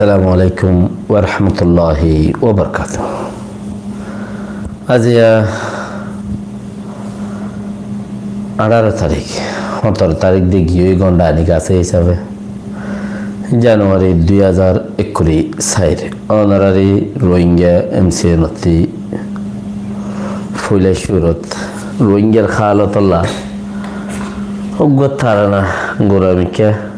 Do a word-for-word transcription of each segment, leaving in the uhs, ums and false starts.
Assalamu alaikum warahmatulláhi wabarakátuhu. Aijja añçáro tarík, hóñtoro tarík de giyói gónda aní asé hísabe, Januari dui házar ekkuri sair. Ónorari Rohingya M C N ottú foila cúrut Rohingyar hálotolla uggwá tarana goramikká.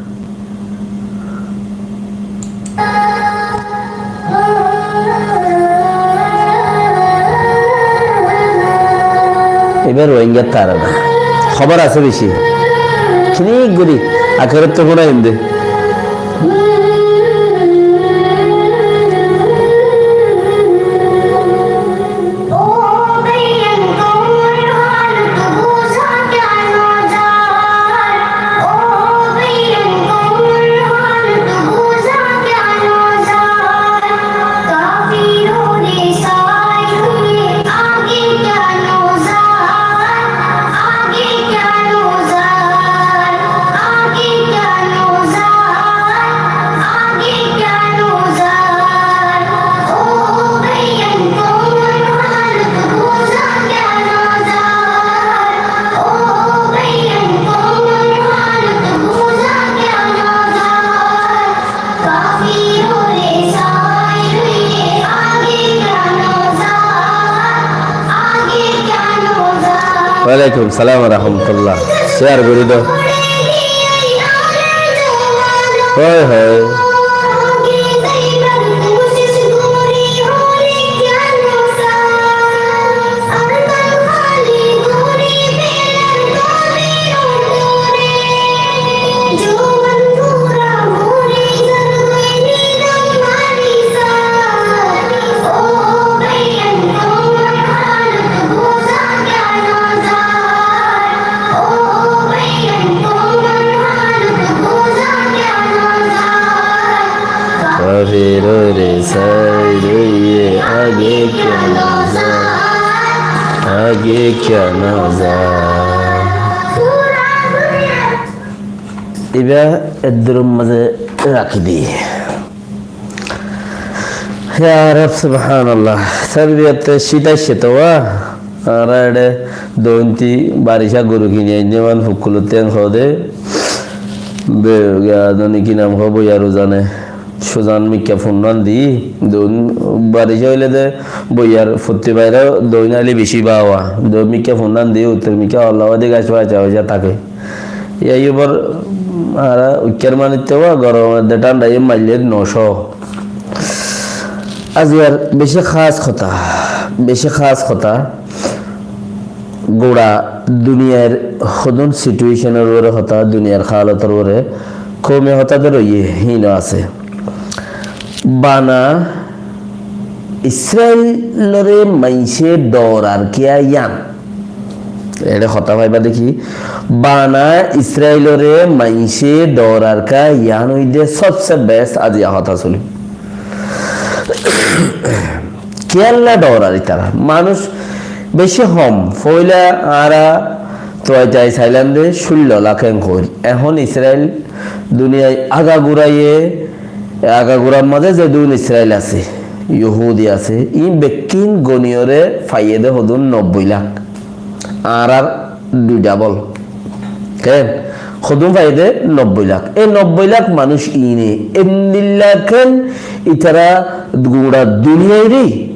Ibá Rohingyar tarana. Hóbor asé beci. Kiní gorí, akérottú fúnaiyum de. Walaikum salam wa rahmatullah. Share gorí do. Hoi, hoi. Ibá eddur mazé rakí di. Ya Rab, subhanallah. Tarbiyat cíta cíta wa. Añára eçé dointi baricá goru kini ainné man fukkulottú en hoó de. Be, ya, doni ki nam hoó, boiyar uzane. Suzan mikká funnán di. Doin baricá óile de boiyar fottí baire doin aile beci bawa. Doin mikká funnán di, uttor mikká holla wadi gac baca hoiza táke. Yá, ibár añára ukkár manitte wa gorom de thánda ye maille noco. Aijjar beci hás hotá, beci hás hotá. Gura duniyair hodún situationor uore hotá, duniyair hálotor uore, koumi hotá de roiye, híno asé. Bana Israilore maincé dhorar kiyá yián. Eçé hotá faiba deki, bana Israilore maincé dhorar kiyá yián óilde sobse best aijja hotá suní. Kiyólla dhorar itará? Manúic beci hom. Foila añára tuaitái sailam de cúllo lak en hoil. Ehón Israil duniyai agaguraye, agagurar mazé zedún Israil asé, Yohudi asé, iín bekkín goniyóre faiyé de hodún nobboi lak. Añárar dui dhabol. Ken? Hodún faiyé de nobboi lak. E nobboi lak manúic iíne endilla ken itará gura duniyaire,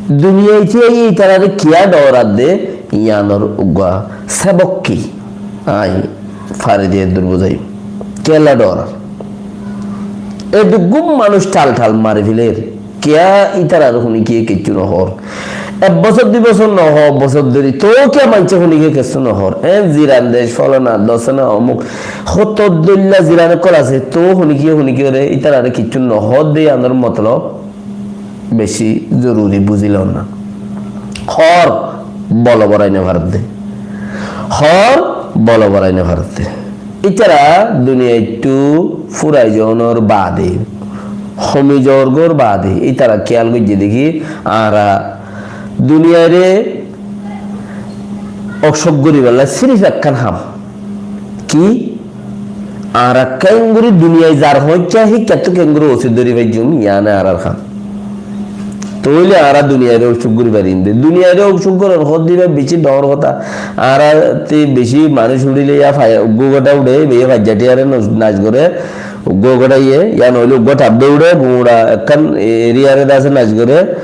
duniyaite aiyé itarare kiyá dhorar de, yiánor uggwá sebok ki? Añí fari de eddur buzaiyum. Kiyólla dhorar? Edduggún manúic thal thal mari feler. Kiyá itarare hunikiye kiccú no hoór? Ek bosór, dui bosór no hoó, bosór dóri. Toóu kiyá maincé hunikiye kiccú no hoór? Eén ziran dec, folana, dosana, omuk. Hoto dóilla ziran ókkol asé, toóu hunikiye hunikiyore itarare kiccú no hoór de yiánor motolob beci zoruri buzí loon na. Hoór, bolo borai no faredde. Hoór, bolo borai no faredde. Ítara duniyaittú furai zonor baade, homi zor gor baade, ítara kiyal goijje deki, añára duniyaire oksok guribálla sirif ekkán ham. Ki? Añára keéngori duniyai zar hoóñcca híkkattú keéngori usit dóri faijjum, yiáne añárar ham. Tóile añára duniyaire ucúk gorí farim de. Duniyaire ucúk goron hoódde ibá bicí dhoóñr hotá. Añárattú bicí manúic uçíle yá fai-, uggúa uggúa uçé, ibáye faijja thíyare nac, nac goré, uggúa uggúa uçé, yá noóile uggúa thabde uçé, guñça ekkán eriyare de asé nac goré,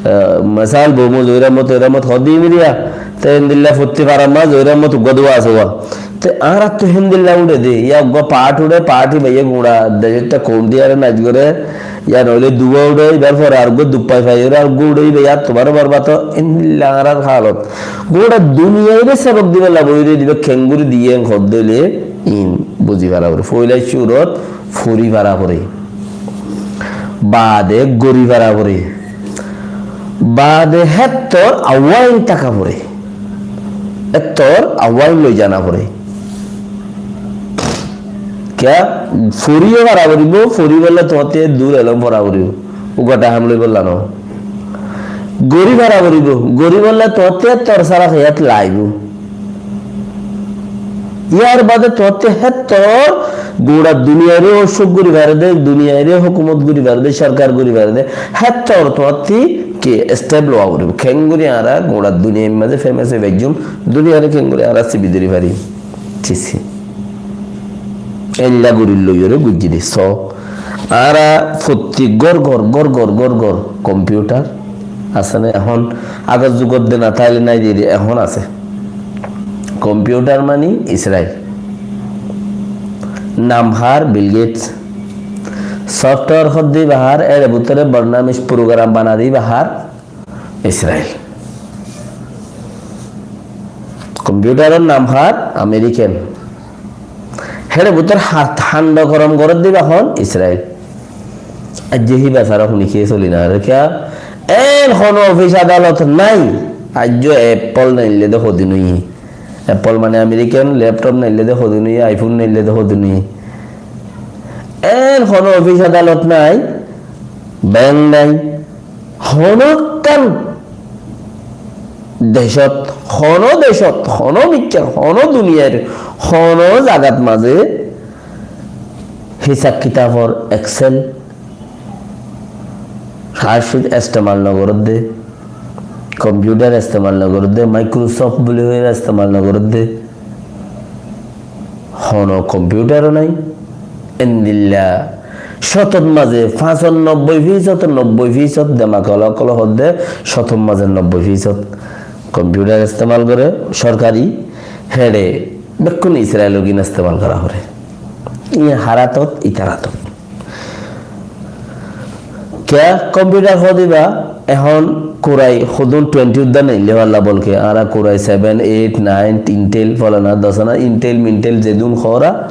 ah, mesal, Bómu, Zoir Ahmod, Zoir Ahmod hoódde imiriya, te endilla fottí farar mazé Zoir Ahmod uggúa duwa asé uwá. Te añárattú héndilla uçé de, yá uggúa part uçé, part ibáye guñça decótta koum diyaré nac goré, yá noóile duwa uçé, ibár fore ar uggúa duk fai fai uçé, ar uggúa uçé, ibáye ar tuáñre borbat, héndilla añárar halot. Guñça duniyaire sobok dibálla boiyé de, ibá keéngori diyé hoódde óile, in buzi fara foré. Foila cúrot fori fara foré. Baade gori fara foré. Baade héttor awain táka foré. Héttor awain loi zana foré. Kiyá? Foriyó fara foribó, foribólla tuáñtte dur elóm fora foribó. Uggúa thahám loibólla no. Gori fara foribó, goribólla tuáñtte héttor sára heyat laibó. Yar baade tuáñtte héttor guñça duniyaire ucúk gorí fare de, duniyaire hókumot gorí fare de, sorkar gorí fare de, héttor tuáñtte ki step lowa foribó. Keéngori añára guñça duniyair mazé famous ói faijjum, duniyaire keéngori añára sibi dóri farim. Cissi. Éilla gorí loiyóre gujjí de. So, añára fottí gór gór, gór gór, gór gór computer asé né? Ehón agor zugot de no táile nái de, ehón asé. Computer mani Israel. Nam hár Bill Gates. Software hoódde ibá hár, ére bútore bornamic program bana de ibá hár Israel. Computeror nam hár American. Héçe bútor há-, hándo gorom goródde ibá hon Israel. Aijjó híba sára huni kiyé soli no fare. Kiyá? Eén hono ofis adalot nái. Aijjó Apple nailé de hodin óiye. Apple mane American, laptop nailé de hodin óiye, iPhone nailé de hodin óiye. Eén hono ofis adalot nái, bank nái, hono ekkán decót, hono decót, hono biccár, hono duniyair, hono zagat mazé hisab kitafor Excel, hárcit estemal no goródde, computer estemal no goródde, Microsoft buli hoiyóre estemal no goródde, hono computer ó nái. Endilla cótot mazé fañsanobboi fisot, nobboi fisot, demak ola ókkole hoódde cótot mazé nobboi fisot computer estemal goré, sorkari, héçe bekkún Israel gín estemal gora foré. Iín hár átot, itar átot. Kiyá computer hoódde ibá, ehón Core i hodún twenty uddá neillé falla bolke, añára Core i seven, eight, nine, Intel, folana, dosana, Intel, Mintel, zedún hoóra,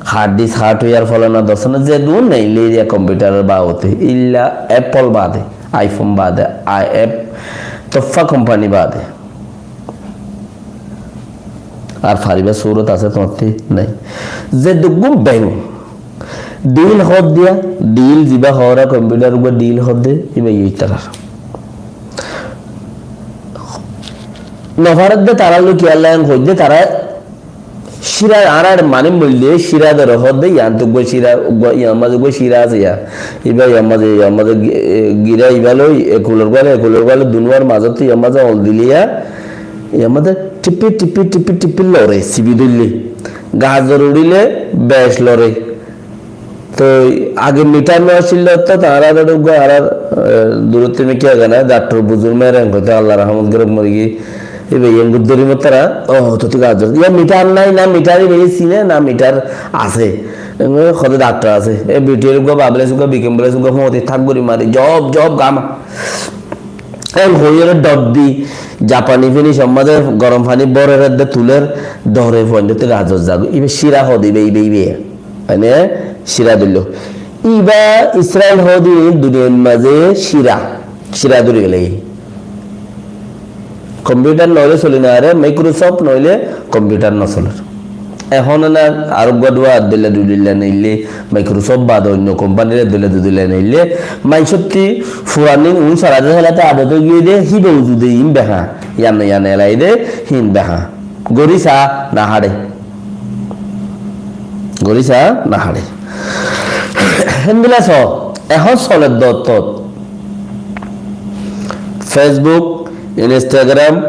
hard disk, hardware, folana, dosana, zedún neillé iriya computeror babote, illa Apple bade, iPhone bade, i-, App-, toffa company bade. Ar faribár surot asé tuáñtti? Nái. Ze duggún beng, deal hoódde, deal zibá hoóra computer uggúa deal hoódde, ibá yó itarar. No faredde tará loi kiyólla en hoódde tará círa añárar mani moille círa dore hoódde, yián to uggúa círa, uggúa, yián mazé uggúa círa asé ya. Ibá yián mazé, yián mazé gi-, e, gira ibá loi, e kulor guále, e kulor guále, dunuwar mazóttu yián mazé oñl dile ya, yián mazé thippi, thippi, thippi, thippi lore, sibi dóille. Gazor uçíle bec lore. Toi age mitar no accíl de, ortát añárar uggúa añárar, e, durottú mi kiyá gana, daktor Buzur Meher en hoito, Allah rahmot gorok, mori giyé. Ibá yián guddori mot tará, o, toi thík asé. Yián mitar nái, na mitar ibá sine, na mitar asé. Enge hoito daktor asé. E bitir uggúa babele suggúa, bikem bole suggúa, fóti thak gori mari, job, job, gama. En hoiyóre dhor di, Japani finish or mazé gorom faní bórer edde tuler, dhore fuain dótte gazot zagói. Ibá círa hoódde ibá, ibá, ibá. Mane círa dóillo. Ibá Israel hoódde duniyair mazé círa. Círa dóri gele. Computer noóile soli no fare, Microsoft noóile computer no soler. Ehón ena ar uggúa duwa dóilla dudilla neille, Microsoft bade oinno company re dóilla dudilla neille, maincótti furani un saraide salate adot ói giyé de, híba uzu de in beha, yane yane elai de, hin beha. Gori sa na hare. Gorí sa no háre. Héndilla só, ehón soler dóttot Facebook, Instagram,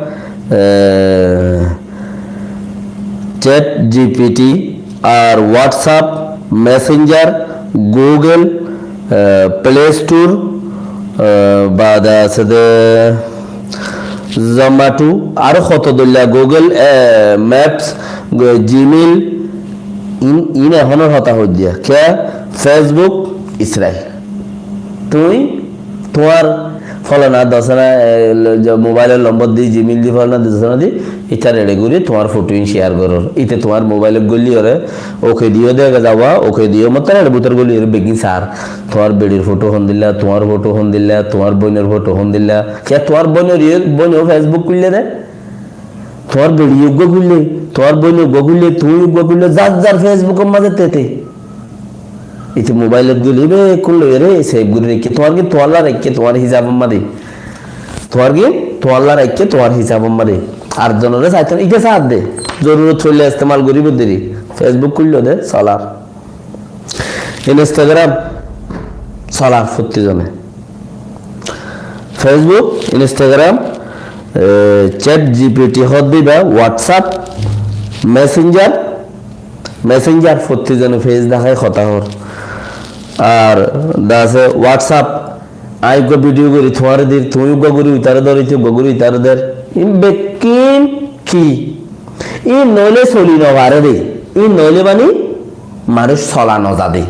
eh, ChatGPT, ar WhatsApp, Messenger, Google, eh, Play Store, eh, baade asé de Zomato, aró hoto dóilla Google, eh, Maps, Gmail, in, in ehónor hotá hoiddé. Kiyá? Facebook, Israel. Tuñí tuáñr folana dosana, e, lo-, je mobailor lombor di, Gmail di folana dosana di, itar eçe gorí tuáñr foto in share goror. Ite tuáñr mobailot goillé ore, oke diyó dega zaibo, oke diyó mottor eçe bútore goillé ore beggín sar. Tuáñr beçir foto hondilla, tuáñr foto hondilla, tuáñr boinor foto hondilla. Kiyá tuáñr boinor iye, boine Facebook kúille de? Tuáñr beçiye uggúa kúille, tuáñr boine uggúa kúille, tuñí uggúa kúille, zar zar Facebookor mazé tete. Ite mobailot goillé bekkún loiyóre save gorí raikké. Tuáñr ki tuáñlla raikké tuáñr hísabor mazé. Tuáñr ki tuáñlla raikké tuáñr hísabor mazé. Ar zonore saitó no, ite saádde. Zorurot foille estemal goríbo deri. Facebook kúillo de, solar. Instagram solar fottí zone. Facebook, Instagram, e, ChatGPT hoódde íba, WhatsApp, Messenger, Messenger fottí zone page dahái hotá hoór. Ar de asé WhatsApp, aññí uggúa video gorí tuáñre dir, tuñí uggúa gorí uitare dor, ite uggúa gorí uitare der. In bekkín ki? In noóile soli no fare de. In noóile mani manúic sola no za de.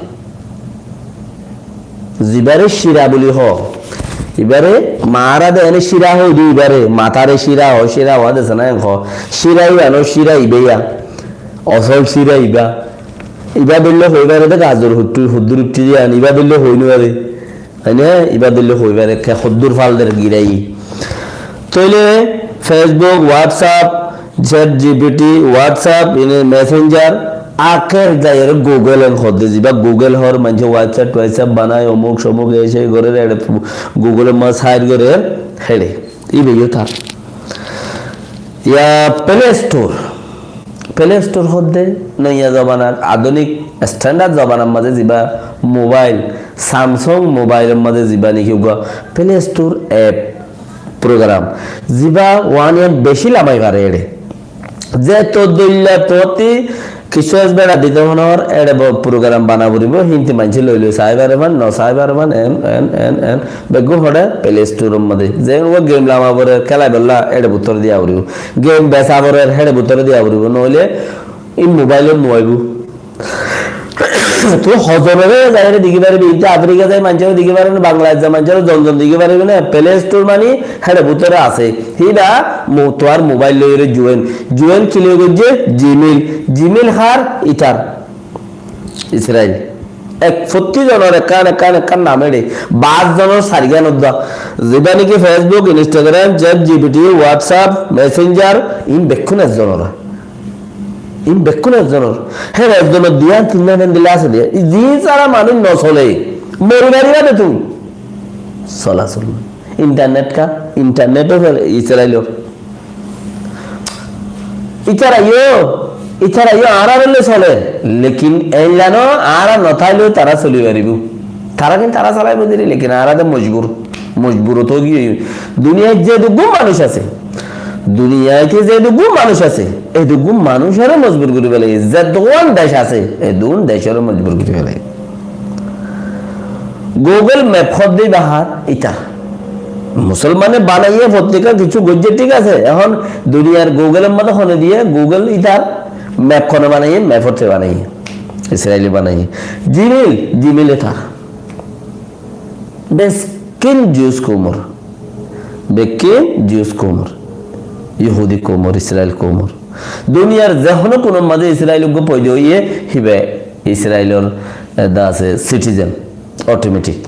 Zibáre círa buli hoó. Ibáre maára de ene círa hoó de ibáre, matare círa hoó, círa hoó de sana en hoó. Círa ibá no, círa ibá ya. Osol círa ibá. Ibá dóilla hoi fare de gazor huttu, huddur utti de an, ibá dóilla hoi no fare. Aine ibá dóilla hoi fare, ke huddur fal der girai. Tóile Facebook, WhatsApp, ChatGPT, WhatsApp, ine Messenger, akér zaiyóre Google en hoódde, zibá Google hoór, maincé website, website banai, omuk, somuk, ei, sei gorer, ere Google or mazé search gorer, héçe. Ibá yó tar. Ya Play Store. Play Store hoódde noiya zobanar, adunik standard zobanar mazé zibá mobile, Samsung mobile or mazé zibá niki uggúa Play Store app program, zibá uániyan beci lamai fare éçe. Zeto dóilla tuáñtti kissú es beça dito honor, éçe bo-, program bana foribó, hínti maincé loi loi sai fare fán, no sai fare fán, en, en, en, en, beggún hoçé Play Store or mazé. Ze uggúa game lama forer, kélai bolla, éçe bútore diya foribó. Game besa forer, héçe bútore diya foribó. Noóile in mobile ot no aibó. Tui hozonore zaiyóre deki faribi, inte Africa zai maincóre deki faribi, Bangladesh zai maincóre zon zon deki faribi na, Play Store mani héçe bútore asé. Híba mo-, tuáñr mobile loiyóre join. Join ki loi goijjé? Gmail. Gmail hár? Itar. Israel. Ek fottí zonor ekkán, ekkán, ekkán nam éçe. Baáz zonor sairgán uddúa. Zibá niki Facebook, Instagram, ChatGPT, WhatsApp, Messenger, in bekkún ezzonor. In bekkún ezzonor. Hé ezzonor diyan tinnan endilla asé de. Zin sára manúic no sole. Mori faribá de tui. Sola sol. Internet ka? Internet o fel Israelor. Itara yó, itara yó añárar loi soler. Lekin eilla no, añára no táileó tara soli faribó. Tara din tara salaibo deri, lekin añára de mojbur. Mojburot ói giyói. Duniyait zeduggún manúic asé, duniyait zeduggún manúic asé, eduggún manúicoré mojbur gorí félaiye. Zeduggún dec asé, eduggún decoré mojbur gorí félaiye. Google Map hoódde ibá hár? Itar. Musolmane banaiye, fottí kissú goijjé, thík asé. Ehón duniyar Google or mazé hone diye, Google itar, Map hone banaiye, Map otte banaiye. Israeli banaiye. Gmail, Gmail itar. Bekkín Jews koumor. Bekkín Jews koumor. Yohudi koumor, Israel koumor. Duniyar ze hono kunor mazé Israel uggúa foida óiye, híba Israelor, e, de asé citizen, automatic.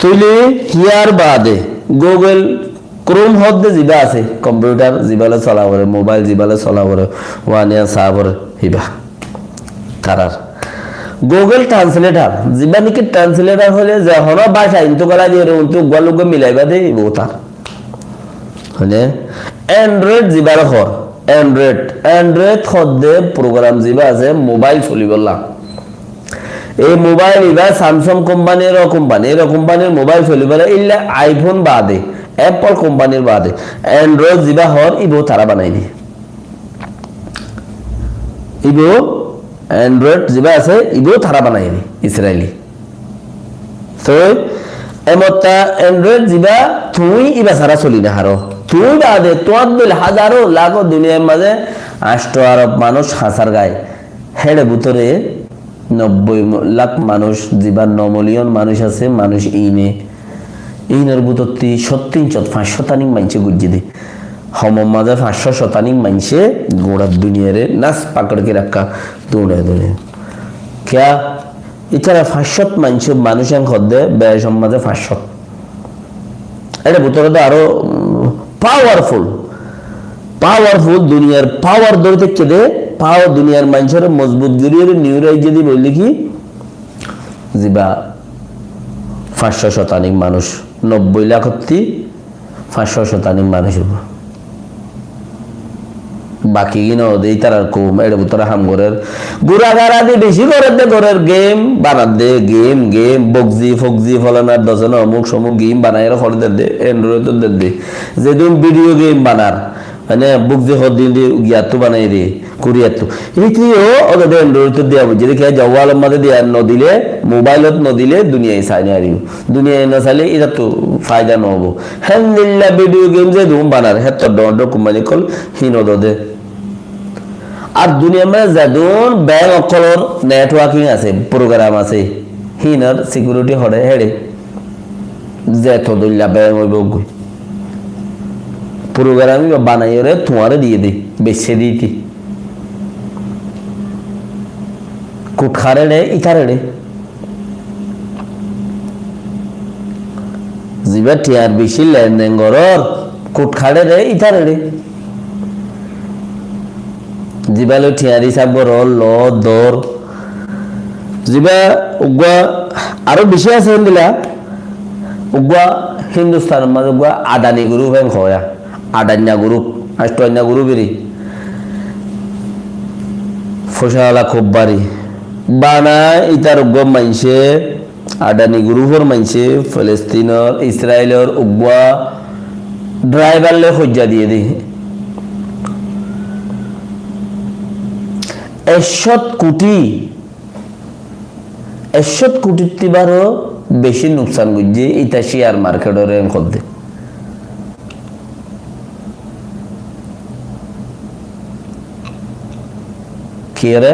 Tóile híyar baade Google Chrome hoódde zibá asé, computer zibá loi sola foré, mobile zibá loi sola foré, uániyan sa foré, híba. Tarar. Google Translator, zibá niki translator hoilé ze hono báca intú gala diyóre untú uggúa loi uggúa milaiba de, ibá tar. Hoilé Android zibáre hoór, Android, Android hoódde program zibá asé mobile solibólla. Ei mobile ibá Samsung company, ero company, ero companyr mobile solibólla, illa iPhone baade, Apple companyr baade, Android zibá hoór, ibáu tará banaiyé dé. Ibáu Android zibá asé, ibáu tará banaiyé dé, Israeli. Toi emotta Android zibá, tuñí ibá sára soli no faró. Tuñí baade tuáñr dóilla házaro lakó duniyair mazé añctho arob manúic hañsar gai. Héçe bútore nobboi lak manúic, zibá no miliyon manúic asé, manúic iíne. Iínor bútottí cót tin cót fañs cót taník maincé guijjé dé. Homor mazé fañs cót taník maincé gura duniyaire nas pakor ki rakká, duniya duniya. Kiyá? Ítara fañs cót maincé, manúic en hoódde, becór mazé fañs cót. Éçe bútore de aró, mm, powerful. Powerful, duniyar power dóri táikke dé, power duniyar maincóre mozbut gorí ore niuraijje dé boille ki? Zibá fañs cót taník manúic, nobboi lakottí fañs cót taník manúic óibo. Baki gín ódde ítarar koum, éçe bútore ham gorér. Gura garadi beci gorér de, gorér, game banar de, game, game, bogzi, fogzi, folanar, dosona, omuk, somuk, game banai ere horér de, Android ot de. Zedún video game banar, mane, bogzi hoddin de, giyattu banai de, kuriyattu. Íte yó ódde Android ot diya boijjé de, kiyá, jawalor mazé diya no dile, mobile ot no dile, duniyai sai no faribó. Duniyai no saile, ítarattu faida no óibo. Héndilla video game zedún banar, héttor dhoóñr dhoóñr company ókkol hín ódde. Ar duniyar mazé zedún bank ókkolor networking asé, program asé, hínor security hoçé héçe. Zeto dhoilla bank óibo goi. Program ibá banaiyóre tuáñre diyé dé, beicce dé íte. Kut hár eçe, ítar eçe. Zibá thiañr beci lenden gorór, kut hár eçe, ítar eçe. Zibá loi thiañr hísab gorór, loór, doór. Zibá uggúa aró beci asé héndilla, uggúa Hindustanor mazé uggúa Adani group en hoó, Adanya group, Astoanya group eri. Foicála kúb bari. Bana ítar uggúa maincé, Adani group or maincé, Filistinor, Israelor uggúa driver loi hoijja diyé dé. Ek cót kuthi, ek cót kuthittú baró beci nuksan goijjé, íta share market ore en hoódde. Kiyóre?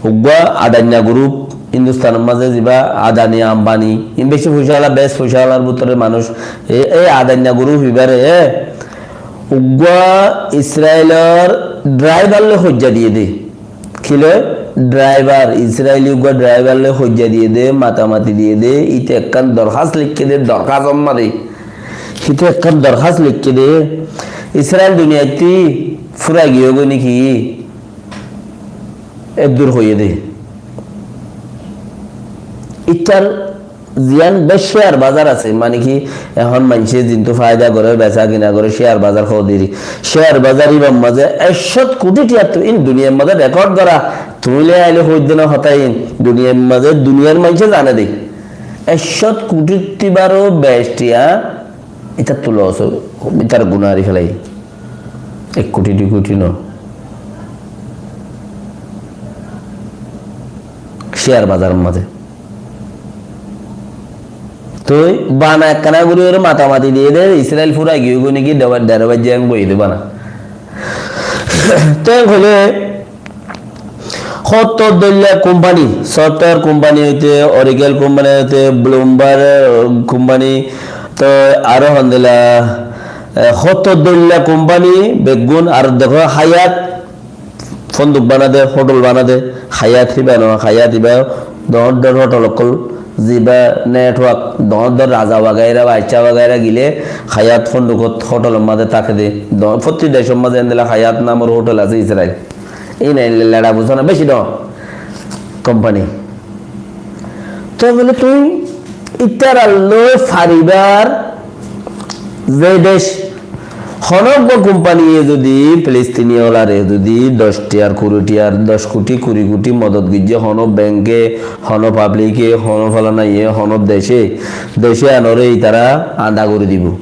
Uggúa Adanya group, Hindustanor mazé zibá Adani, Ambani, iín beci foicála, beci foicálar bútore manúic. E, e Adanya group ibáre, e, uggúa Israelor driver loi hoijja diyé dé. Ki loi? Driver, Israeli uggúa driver loi hoijja diyé dé, matamati diyé dé, íte ekkán dorhás leikké dé, dorhás omma dé. Íte ekkán dorhás leikké dé, Israel duniyaittú fúrai giyói goi né ki? Eddur hoiyé dé. Ítar ziyán beci share bazar asé, mane ki, ehón maincé zintu faida goré, besa kina goré, share bazar hoó deri. Share bazar ibár mazé ek cót kuthi thiattú, iín duniyar mazé record gorá, tuñí loi aile hoiddé no hotá iín, duniyar mazé, duniyar maincé zane dé. Ek cót kuthittú baró beci thiañ, ítattú loss, ítar guná hári félaiye. Ek kuthi, dui kuthi no. Share bazar mazé. Toi bana ekkana gori ore matamati diyé dé, Israel fúrai giyói goi né ki, dera, dera baijjé en hoiyé dé bana. Toi hoilé, hoto dhoilla company, software company óite, Oracle company óite, Bloomberg, eh, company, toi aró hondilla, eh, hoto dhoilla company, beggún, ar dekó, Hyatt, fonduk bana de, hotel bana de, Hyatt ibá no, Hyatt ibá dhoóñr dhoóñr hotel ókkol, zibá network, dhoóñr dhoóñr raza wagaira, baicá wagaira gile, Hyatt fonduk ot, hotel or mazé táke de, dhoóñr, fottí decor mazé endilla Hyatt namor hotel asé Israel. Iín endilla leça buzó na, beci dhoóñr company. Toi bóle tuñí ítarar loi faribar ze dec, Honó uggwá kumpaniye zodi Filistiniyólaré zodi doc tiyar, kuri tiyar, doc kuthi, kuri kuthi modot goijjé, honó bengke, honó pablike, honó folanaye, honó dece, dece anoré ítara ada gorí dibou.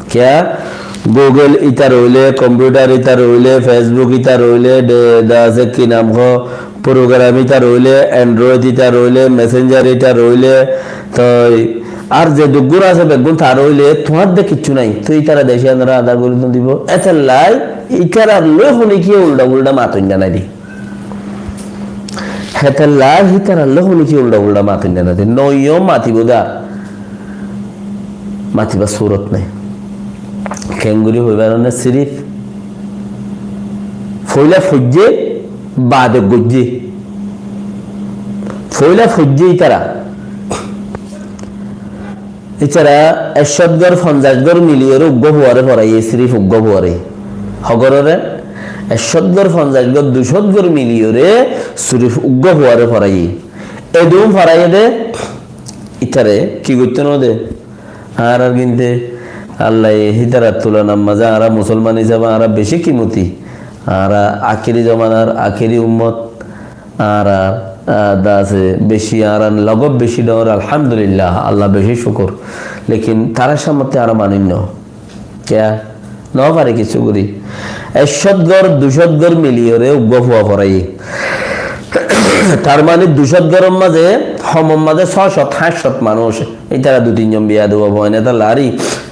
Kiyá? Google ítar óile, kompiyutar ítar óile, Facebook ítar óile, de, de asé ki nam hoó, program ítar óile, Android ítar óile, Messenger ítar óile, toi ar ze duggur asé beggún tar óile, tuáñr de kiccú nai. Toi ítara dece anoré ada gorí no dibou. Étella ítarar loi hone ki uldha uldha maton na nai de. Hétella ítarar loi hone ki uldha uldha maton na nai de. Noiyó matibou de. Matibar surot nai. Kengori hoibar ne sirif foila foijjé, bade goijjé. Foila foijjé ítara. Ítara ekcót gór, fonzaic gór miliyóre uggwá fuare foraiyé, sirif uggwá fuare. Hogorore? Ekcót gór, fonzaic gór, duicót gór miliyóre sirif uggwá fuare foraiyé. Edun foraiyé de, ítare ki goittó no de? Añárar kinte Allaye hítarar tulanar mazé añára musolman hísabe añára beci kimoti. Añára akéri zomanar akéri ummot. Añára, ah, dase beci, añára logot beci dor, alhamdulillah, Allah beci cukur. Lekin tarar samotte añára manúic no. Kiyá? No fari kissú gorí. Ekcót gór, duicót gór miliyóre uggwá fua foraiyé. Tar mane duicót góror mazé, homor mazé sócót, háñtcót manúic. Ítara dui tin zon biyaduwa foin, étella ar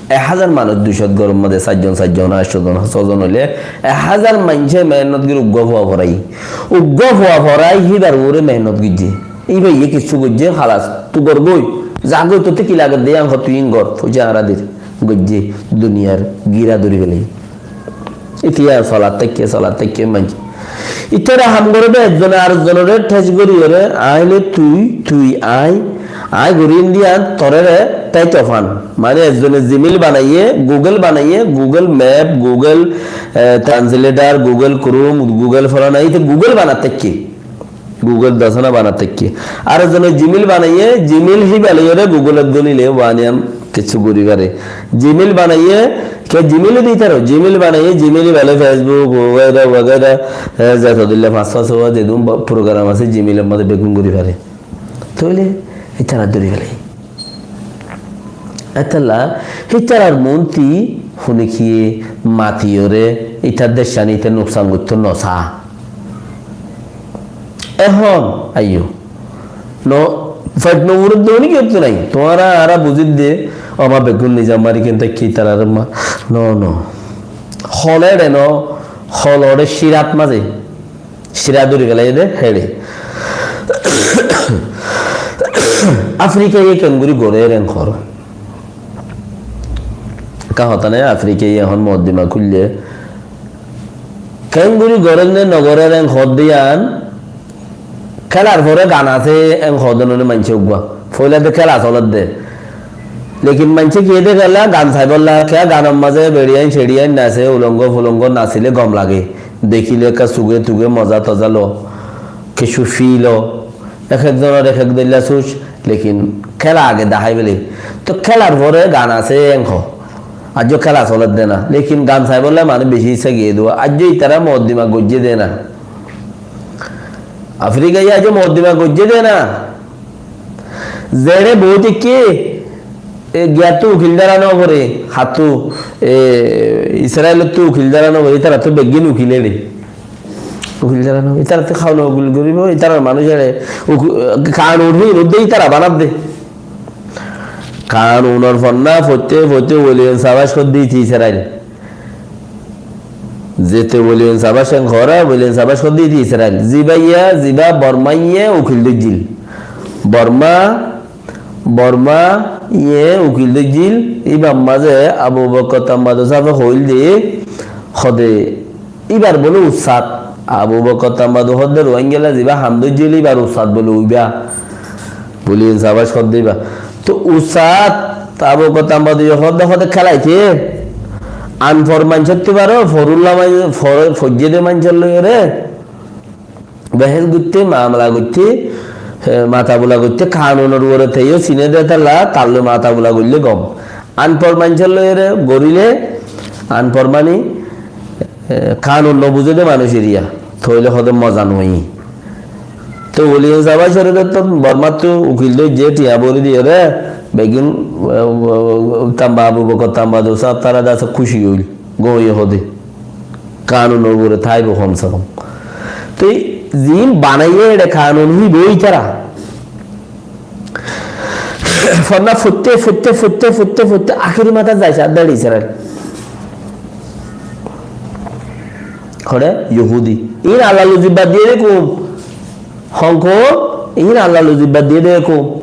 ek házar manúic duicót góror mazé, sair zon, sair zon, háñt zon, só zon óile ek házar maincé mehénnot gorí uggwá fua foraiyé. Uggwá fua forai híbar uore mehénnot goijjé. Íbaye kissú goijjé, halas, tui gor goi, za goi, totte ki lage de, yián hoó tui, yián gor, foicá añára dir, goijjé, duniyar gira dóri felaiyé. Ítara solat táikke, solat táikke maincé. Ítara ham goré de, ekzone arekzonore thes gorí goré, añí loi tui, tui añí, añí gorí endilla toré re, tai tofan. Mane ekzone Gmail banaiyé, Google banaiyé, Google Map, Google, eh, Translator, Google Chrome, Google folana, íte Google banat táikke. Google dasana banat táikke. Arekzone Gmail banaiyé, Gmail híba loiyóre Google ot golile waniyan kissú gorí fare. Gmail banaiyé, ke Gmail ot ítara, Gmail banaiyé, Gmail híba loi Facebook, wagaira, wagaira, eh, zeto dilla fañs fañs zedún ba-, program asé, Gmail or mazé beggún gorí fare. Tóile ítara dóri felaiyé. Étella, ítarar monti hone ki matiyóre, ítar decán íte nuksan goittó no sa. Ehón, aiyó. No, feth no furot de hone ki goittó nai. Tuáñra añára buzir de, o ma beggún nizam mari kente ki ítarar ma. No, no. Hol ere no, hol ore cirat mazé. Cira dóri felaiyé de héçe. Afrikaye kengori gorér en hoór. Ka hotá nai, Afrikaye ehón moddima kúille. Kengori gorér ne no gorér en hoódde yián, kélar fore gan asé en hoódde no ne maincé uggwá. Foila de kéla solér de. Lekin maincé kiyé de kéla gan saibolla, kiyá ganor mazé beçiyain seçiyain nasé, ulongo fulongo nasile gom lage. Dekíle ekka suge tuge moza toza lo, kessú fí lo, ek ek zonor ek ek dóilla suc, lekin kéla age dahái beli. Toh kélar fore gan asé en hoó. Aijjó kéla solér de na, lekin gan saibolla manúic beci issa giyé de. Aijjó ítara moddima goijjé de na. Afrikaye aijjó moddima goijjé de na. Zeçé boói táikke, e, giyattú ukil dára no foré, hattú, e, Israelottú ukil dára no foré, ítarattú beggín ukil eçé. Ukil dára no, ítarattú kanun ukil goríbo, ítarar manúic eçé, uk-, kanun híin udde ítara banadde. Kanunor fonná foitté foitté William Savage hoódde íte Israel. Zete William Savage en hoóra, William Savage hoódde íte Israel. Ziba iya, ziba Borma iye ukil dóijjil. Borma, Borma iye ukil dóijjil. Íbar mazé Abu Bokor Tambadu sáfe hoóil de, hode íbar bóle ussat. Abu Bokor Tambadu hoódde Ruáingala ziba ham dóijjil, íbar ussat bóle uiba. William Savage hoódde íba. Toh ussat Abu Bokor Tambadu ye hoódde hoódde kélaité. Anfor maincóttu baró, forulla mai-, for-, foijjé de maincór loiyóre. Behéc goitté, mamela goitté, e, matabula goitté, kanunor uore teyó siné de tálla, tar loi matabula goillé gom. Anfor maincór loiyóre goríle, Anfor mani, e, kanun no buzé de manúic eriya. Tóile hoó de moza no. Te William Saba Sheridan to Bormáttu ukil dóijje, thiañ bóri diyóre, beggún, e, e, Tamba Abu Bakar, Tamba Dosa, tara de asé kúci óil. Gom óiye hoó de. Kanunor uore táibo kom se kom. Te ziín banaiye ére kanun híba ítara. Fonná foitte, foitte, foitte, foitte, foitte, ahéri matát zai saá de Israel. Hoçé? Yohúdi. Iín Allar loi zibba diyé de koum. Hon koum? Iín Allar loi zibba diyé de koum.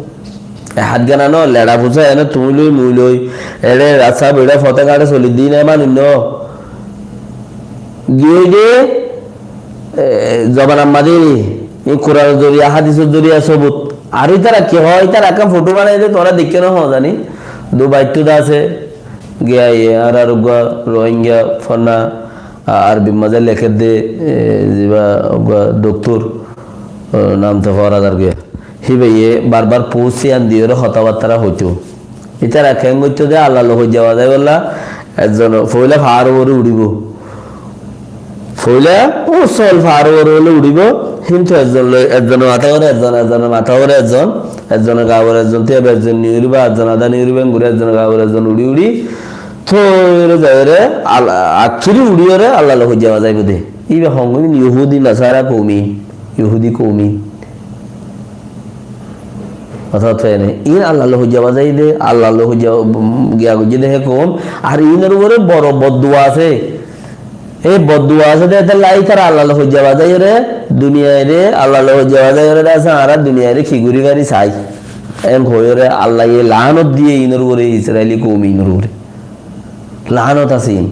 E hát gana no, leça fusa ene tuñí loi, mui loi. Eçé rasta beça fote gañçe soli di ne manúic no. Giyé de, e, zobanar mazé ni, e Kuranor zoriya, hádisor zoriya sobut. Ar ítara ki hoó, ítara ekkán foto banai de, tuáñra deikkó no hoó zani. Dubaittú de asé, giyé añárar uggúa Rohingya fonná, a, Arbir mazé lekér de, e, ziba uggúa doktor, e, nam to fora zar giyé. Híbaye barbar post yián diyóre hotábattára hoitó. Ítara keén goittó de, Allar loi hoijja bazaibolla, ezzon foila faár uore uçíbo. Foila usól faár uore uçíbo, kintu ezzon loi, ezzonor matá uore ezzon, ezzonor matá uore ezzon, ezzonor gaa uore ezzon, tiya ezzon niyoribo, ezzon adá niyoribo, engori ezzonor gaa uore ezzon uçí uçí, tóile zaiyóre, Al-, akéri uçíyóre Allar loi hoijja bazaibo de. Íba hon goijjé, Yohúdi Nasara koumi, Yohúdi koumi. Hotá hotá ene. Iín Allar loi hoijja bazai de, Allar loi hoijja, um, giya goijjé de hé koum. Ar iínor uore boro boddua asé. Hé boddua asé de, etolla ítara Allar loi hoijja bazai re, duniyai re, Allar loi hoijja bazai re, de asé, añára duniyai re ki gorí fari sai. En hoiyóre Allaye laánot diyé iínor uore, Israeli koum iínor uore. Laánot asé iín.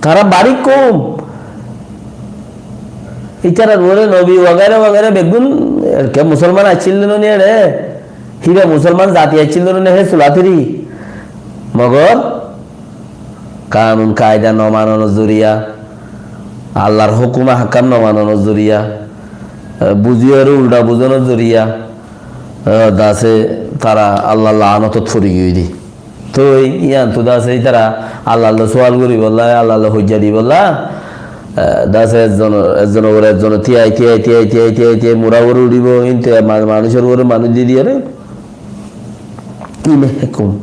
Tará barik koum. Ítarar uore nobi wagaira wagaira beggún, e, ke musolman accíl de no ni ere? Híba musolman zati accíl de no ni, hé sulatiri? Mogor kanun kaida no manonor zoriya, Allar hókum ahkam no manonor zoriya, e, buziyóre ulda buzonor zoriya, e, de asé tara Allar laánotot fori giyói de. Toi yián tu de asé ítara Allar loi sual goríbolla, Allar loi hoijja dibolla, e, de asé ezzon, ezzonor uore ezzon tiyai, tiyai, tiyai, tiyai, tiyai, tiyai, mura uore uçíbo, kintu ma-, manúicor uore manúic di diyóre. Iín hé koum.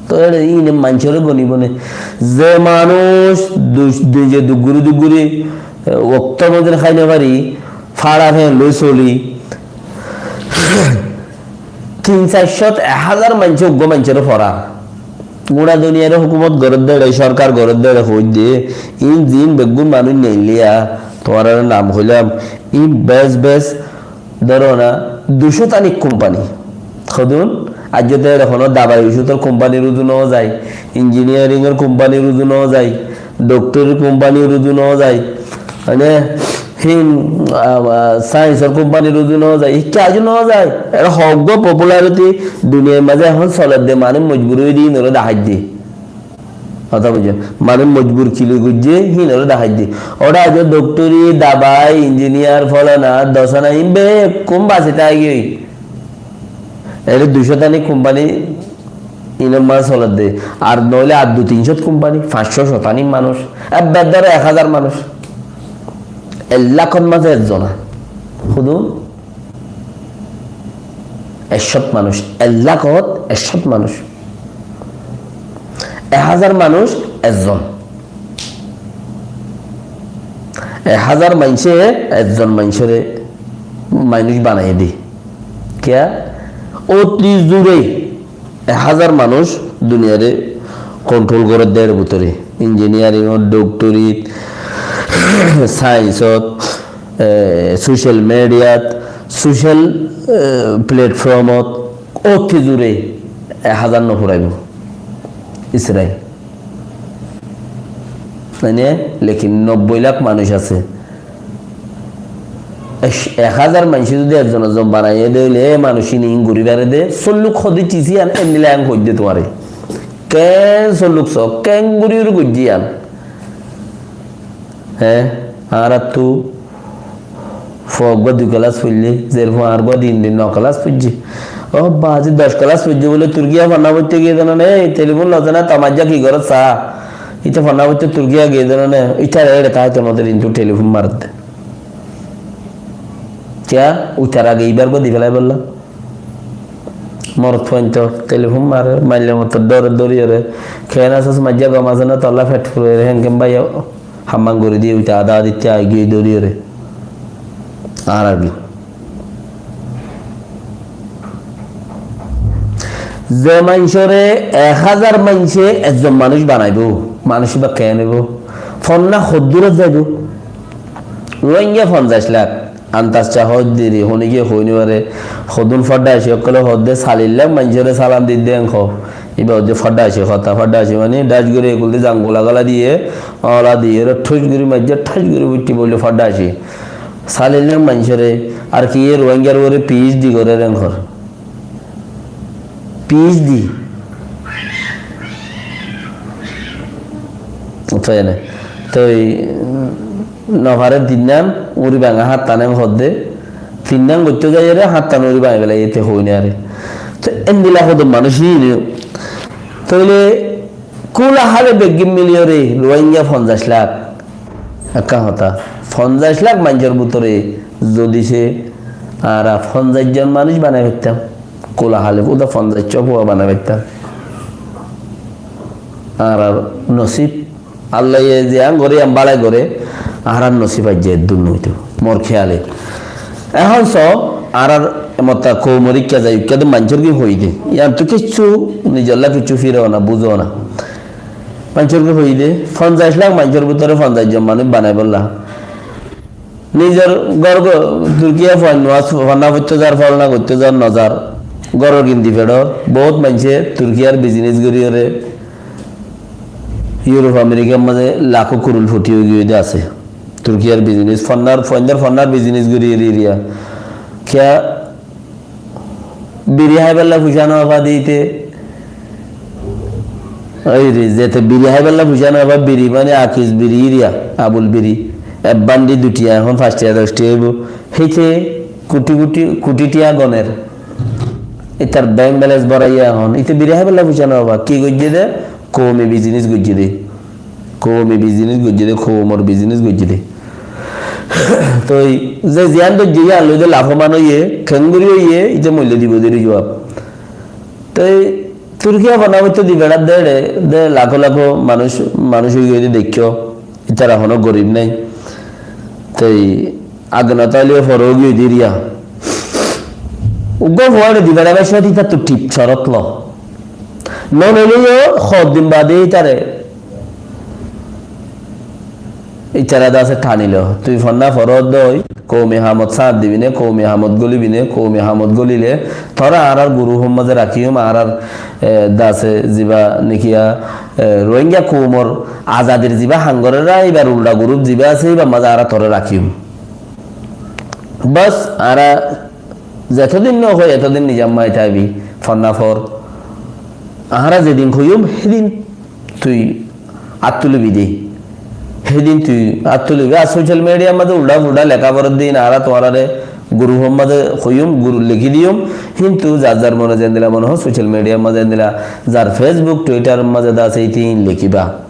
Toi ere iíne maincóre gonibo né. Ze manúic du-, nize duk gorí, duk gorí, e, októr mazé hái no fari, fára fen loi soli, tin sair cót, ek házar maincé uggúa maincóre forar. Gura duniyaire hókumot gorér de ere, sorkar gorér de ere hoóidde, iín ziín beggún manúic neillíya, tuáñrare nam hoilam, iín bes bes, dóro na, dui cót anik kumpani. Hodún, aijjó de ere honó dabai ocútor kumpanir uzu no zai, injiniyaringor kumpanir uzu no zai, doktorir kumpanir uzu no zai, mane, hín, a, a, sainsor kumpanir uzu no zai, hikká uzu no zai. Ere hoggúa populariti duniyair mazé ehón soler de, manúic mojbur óiye de, iínoré daháidde. Hotá buijjó? Manúic mojbur ki loi goijjé, híinoré daháidde. Óra aijjó doktori, dabai, injiniyar, folana, dosana, iín bekkún basi táigiyoi. Ere dui cót anik kumpani inor mazé soler de. Ar noóile ar dui tin cót kumpani, fañs cót, cót anik manúic. Ebbar dóro ek házar manúic. Ek lakor mazé ekzona. Hudun? Ek cót manúic. Ek lakot ek cót manúic. Ek házar manúic ekzon. Ek házar maincé ekzon maincóre manúic banaiyé de. Kiyá? Óti zure ek házar manúic duniyare kontrol gorér de ere bútore. Injiniyaringót, doktorit, sainsót, e, sócial midiyat, sócial, e, pletfomot, óti zure ek házar no furaibo Israil. Mane, lekin nobboi lak manúic asé. Ek, ek házar maincé zudi ekzon ekzon banaiyé de óile, e manúic ín iín gorí fare de, solluk hodí cis ián, endilla ián hoiddé tuáñre. Keén solluk so, keén gorí gorí goijjé ián. Hé, añárattú fua eggúa dui kelas foillé, zer fua añár eggúa din din no kelas foijjé. Ó ba, aijja doc kelas foijjé bóli Turkiya fonná foittó giyé zane né, telifon lozé na, tamajja ki goré sa. Íte fonná foitto Turkiya giyé de no né, ítare éçe táite mode kintu telifón maredde. Kiyá? Uitar age ibár gua di félaibolla. Morot fuain to telifón mare, maille motor dóre dóriyore. Keén asós, maijja gom asé né, tolla fet furoiyore, hénken báiya hammán gorí diye, uite adá aditte aigiyói dóriyore. Añárar ki? Ze maincóre ek házar maincé ekzon manúic banaibó, manúic íba keén óibo? Fonná hoddúrot zaibo? Ruáingga fonzaic lak. Antas ca hoódde ri, hone giyé hoi no fare. Hodún fodda aici ókkole hoódde, salil lak maincóre salam didde en hoó. Íba hoódde fodda aici hotá, fodda aici mani dhac gorí ekul di zangula gala diyé, ola diyé, ere thuc gorí maijjé, thuc gorí buitti boille fodda aici. Salil lak maincóre, ar ki e Ruáinggar uore PhD gorer en hoór. PhD. Toi ene. Toi, no fare tinnán, uri banga háttán en hoódde. Tinnán goittó zaiyore háttán uri bangi félaiye, ete hoi no fare. Toi endilla hodún manúic híine. Toile kúla hále beggín miliyore Ruáingga fonzaic lak. Ekkán hotá. Fonzaic lak maincór bútore zodi se añára fonzaic zon manúic banai faittám. Kúla hále uda fonzaic cófua banai faittám. Añárar nosib, Allaye ziyán goré, yían bála goré, añárar nosib aijja eddúr noóito, mor kéyale. Ehón so, añárar motta koumor ikká zai, ikká de maincór ki hoiyé de. Yíantu kiccú, nizolla kiccú firo na, buzó na. Maincór ki hoiyé de, fonzaic lak maincór bútore fonzaic zon manúic banaibólla. Nizor gór go-, Turkiya fuain nuwa, fonná foittó zar, folna goittó zar, no zar. Góror gindi feçor, bout maincé Turkiyar bizines goríyore Yurop, Amerikar mazé lakó kurul foti ói giyói de asé. Turkiyar bizines, fonnar, fuaindor fonnar bizines goríyore iriya. Kiyá Biri háibolla fuisá no fa de íte. Ói re, zete biri háibolla fuisá no fa, biri mane Akis biri iriya, Abul biri. Ek bandi dui tiya, ehón fañs tiya, doc tiya óibo. Híte kuthi kuthi, kuthi tiya goner. Ítar bank balance boraiya ehón. Íte biri háibolla fuisá no fa. Ki goijjé de? Koumi bizines goijjé de. Koumi bizines goijjé de, koumor bizines goijjé de. Toi ze ziyán dóijje yían loi de lafóman óiye, keéngori óiye, íte moillo dibo de eri juwab. Toi Turkiya fonná foittó di beçar de, de lakó lakó manúic, manúic ói giyói de deikkó, ítara honó gorib nái. Toi age no táileyo fore ói giyói de iriya. Uggwá fuañre di beçaibar cómot ítattú thík corot lo. No loileyo hoddin bade ítare Ítara de asé thanilo, tui fonná forot dói, koumi hamot sáñt dibi né, koumi hamot gólibi né, koumi hamot gólile, toré añárar gurúf or mazé rakíyum, añárar, e, de asé ziba nekiya, e, Rohingya koumor azadir ziba ham gorér, ibar ulda gurúf ziba asé, ibar mazé añára toré rakíyum. Bas, añára zetodin no hoi, etodin nizam mai táibi, fonná for. Añára zedin hoiyum, hédin tui át tulibi de. Hédin tui át tulibi. Ar social media r mazé ulda fulda leká forer de, añára tuáñrare gurúf or mazé hoiyum, gurúf lekí diyum. Kintu zar zar mone zendila mone hoó social media r mazé endila, zar Facebook, Twitter r mazé de asé, íte ín lekíba.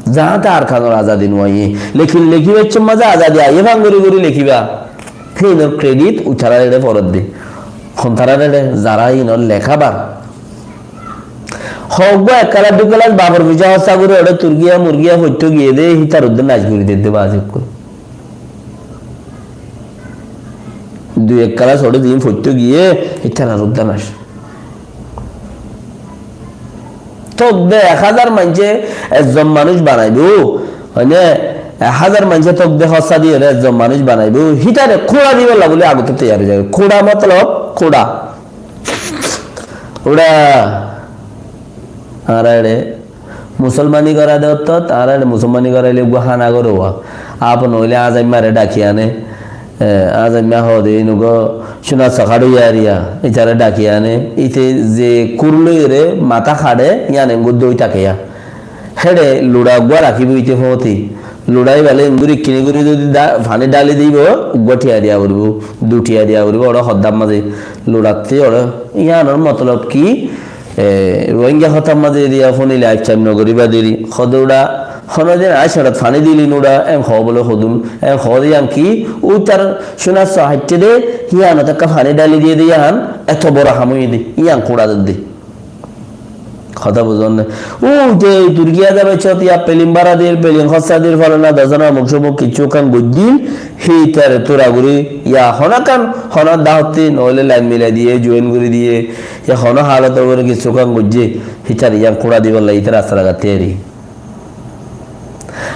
Zaáñte Arkanor azadi no aiyé. Lekin lekíbar cómot mazé azadi aiyé fán gorí gorí lekíba. Hé ínor credit ítara ere forer de. Hon tará ere, zará ínor lekábar. Hoggwá ek kelas dui kelas bafor foicá hóssa gorí ore Turkiya murgiya foittó giyé de, hítar uddá nac gorí de de bazi ókkol. Dui ek kelas ore zin foittó giyé, hítar ar uddá nac. Tók de ek házar maincé ekzon manúic banaibó, hoine, ek házar maincé tók de hóssa diyore ekzon manúic banaibó, hítare kúñça dibolla buli agottú toiyar ói zagói. Kúñça motolob kúñça. Uçá añára ere musolmani gorá de ottót, añára ere musolmani goráile uggwá hána gorówa. Aápon óile añzaimmáre dhaki ané, e, añzaimma hoó de inugwá cúna sakáçu yariya, ítare dhaki ané, íte ze kúr loiyóre matá haçe, yían engori dói táke yá. Héçe luça uggwá rakíbo íte fóti. Luça íbale engori ekkini gorí zodi dá-, faní dháli dibo, uggwá thiya diya foribó, dui thiya diya foribó, ore hoddár mazé luçattí ore. Yíanor motolob ki? E, Rohingya hotár mazé eriya fúnile aicca no goriba deri. Hodé uçá, honodin aicca uçá faní dili nuçá, en hoó bole hodún, en hoó de yián ki, uitar cúnar só haitté de, yián ot ekká faní dhali diye de yián, eto boro ham óiye de, yián kúñça de de. Hotá buzón né? Ú, te Turkiya de baiccó, tiya pelin bára dir, pelin hossa dir, falana dasana, muk somuk kissú kan goijjil, hítare tura gori, ya hono kan, hono dahotti, noóile lain milai diye, join gori diye, ya hono halotor gori kissú kan goijje, hítare yián kúñça dibolla, hítare rasta lagat tiyari.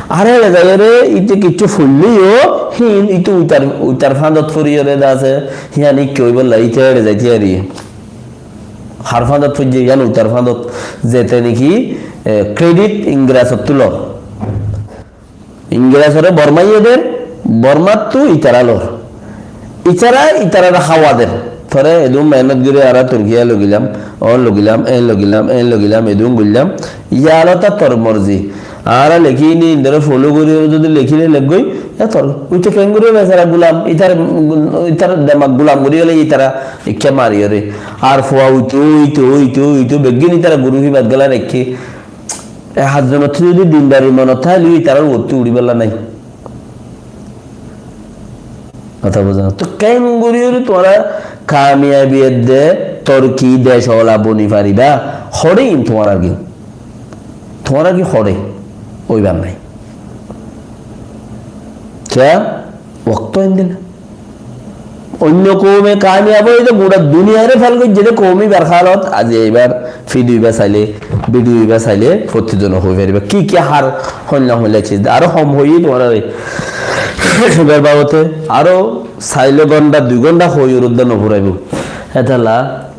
Ar eçe zaiyóre, ite kissú foilleyó, hín ite uitar, uitar fáñdot foriyóre de asé, híyan ikke óibolla, ite eçe zai tiyari. Har fáñdot foijje, yián uitar fáñdot, zete niki, e, credit Ingrezottú lor. Ingrezore Bormaye der, Bormattú itara lor. Itara, itarare háwa der. Tore edún mehénot gori añára Turkiya logilam, on logilam, en logilam, en logilam, edún goillam. Yalota tor morzi. Añára lekí ni indore follow gori zodi lekíle lekgói, ya tor. Uite kengori besara gulam, itar, itar demak gulam gori óile itara ikke mariyóre. Ar fua uito, uito, uito, uito, beggín itara guru híbat gela raikké. E házzonottú zodi dindari monot táile itarar uottú uçíbolla nái. Hotá buzón né? To kengori óile tuáñra kamiyabi edde torki dec ola boni fariba? Hoçé in tuáñrar ki? Tuáñrar ki hoçé? Óibar nái. Kiyá? Wokto endilla. Oinno koume kamiyab óiye de gura duniyare fel goijje de koume ibar halot, aijja ibar fidiyo iba saile, bidiyo iba saile, fottí zone hoi fariba. Ki ki har hoilla hoilla ciz de. Aró hom hoiyi tuáñrare. Ibar babote aró saile gonta, dui gonta hoi urudda no furaibo. Etolla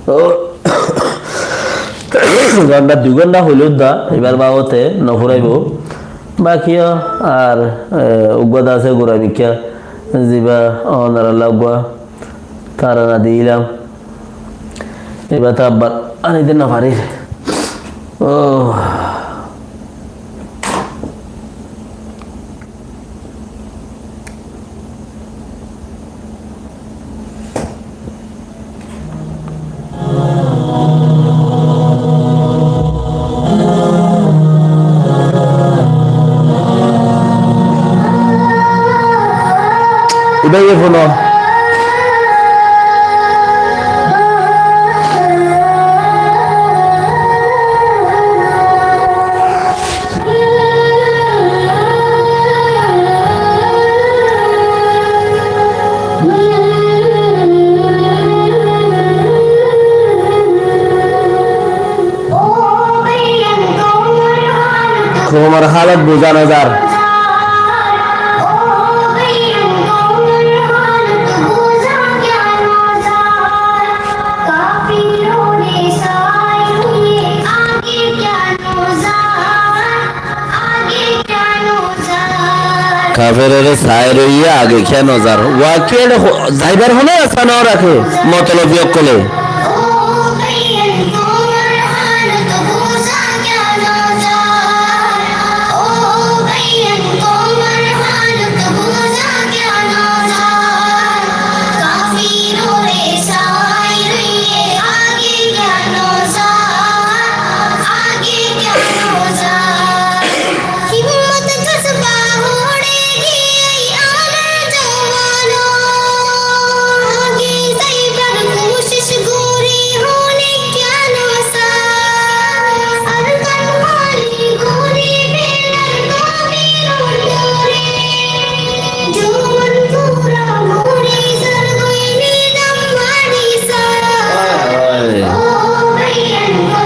Ó, gonta dui gonta hoilé udda, ibar babote no furaibo. Bakiyo ar, e, uggwá de asé gura mikká, ziba onaralla uggwá tarana dilam. Iba to abbar ani de no farir. Ó. Ibá ye fúno. Koumor halot buzá no zar. Kaferore sai roiye age kiyá no zar? Wa kiyá ho-, zaibar hono rasta no raké, motolobi okkole.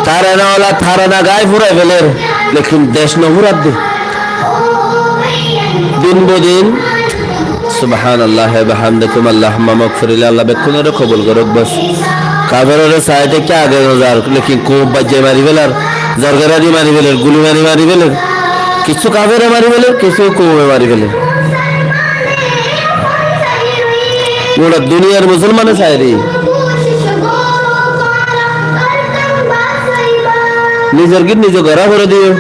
Tarana ola tarana gai furai feler, lekin dec no furadde. Din bodin, Subhanallah wa bihamdikum, Allahumma magfirli, Allah bekkúnore kobul goruk bas. Kaferore sai de ki age no zar, lekin koum baijjai mari felar, zorgara di mari felar, guli mari mari felar. Kissú kafere mari feler, kissú koume mari feler. Gura duniyar musolmane sai re. Nizor git nize gora fore diyo.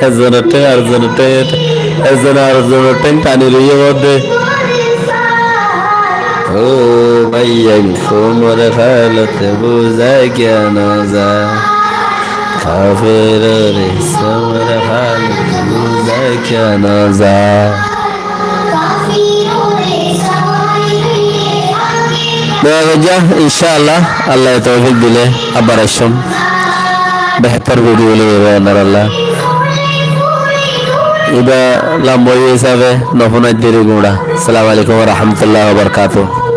Ekzonor theng arekzonor theng, ekzone arekzonor theng tani loiye fore de. Ó báiyain, umor halot buzá kiyá nozá? Kafiror umor halot buzá kiyá nozá? Dua goijjó, incá Allah, Allah ye toufik dile abar aiccúm. Behtor video loi aibá onoralla. Ibá lamba óiye hísabe no fúnai deri gura. Assalamu alaikum wa rahmatullahi wa barakatuhu.